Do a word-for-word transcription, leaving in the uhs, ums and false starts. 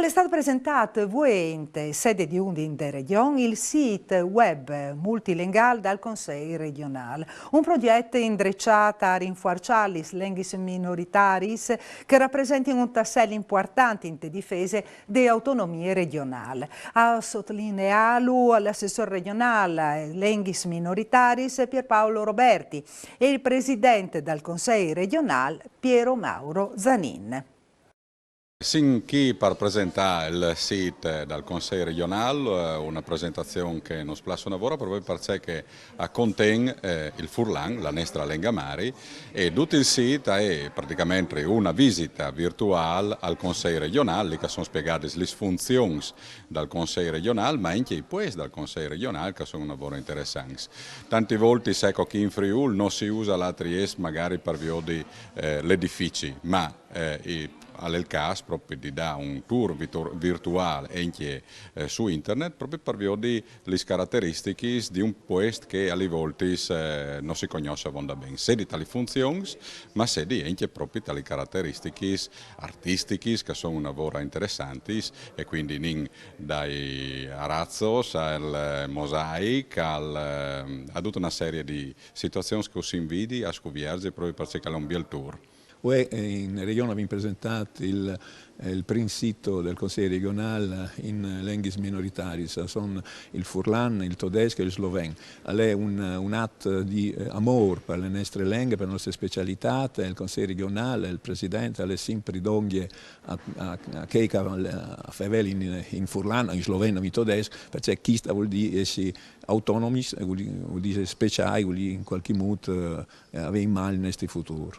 Al è stât presentât vuê inte sede di Udin de Regjon il sît web multilinguâl dal Consei Regjonâl, un progjet indreçât a rinfuarçâ lis lenghis minoritariis che a rapresentin un tassel impuartant inte difese de autonomie regjonâl. A sotlineâlu al è l'assessôr regjonâl aes lenghis minoritariis Pierpaolo Roberti e il president dal Consei Regjonâl Piero Mauro Zanin. Sin chi par presentâ il sît dal Consei Regjonâl, eh, una presentazion che nus plâs una vora, propit parcè che a conten, eh, il furlan, la nestra lenga mari, e dut il sît al è pratichementri una visita virtuâl al Consei Regjonâl, li che a son spiegadis lis funzions dal Consei Regjonâl, ma ancje i puescj dal Consei Regjonâl che a son una vora interessants. Tantis voltis, eco, chi in Friûl no si usa la A T S magari par viodi, eh, l'edifici, ma eh, e al è il câs propit di dâ un tour vitur-, virtuâl ancje, eh, su internet, propit par viodi lis carateristichis di un puest che a lis voltis, eh, no si cognòs avondamentri. Sedi ta lis funzions, ma sedi ancje propit ta lis carateristichis artistichis, che a son una vora interessantis, e cuindi nin dai araços al mosaic, al, eh, a duta una serie di situazions che us invidi a scuvierzi propit parcè che al è un biel tour. Vuê, eh, in Regjon o vin presentât il, eh, il prin sît dal Consei Regjonâl in lenghis minoritariis, a son il furlan, il todesc e il sloven. Al è un, un at di, eh, amôr pe nestre lenghe, pe nestre specialitât, e il Consei Regjonâl, il president, al è simpri dongje a, a, a chei che a, a fevelin in, in furlan, in sloven o in todesc, parcè che chest al vûl dî jessi autonomis, al vûl dî, al vûl dî speciâi, al vûl dî in cualchi mût, eh, avê in man il nestri futûr.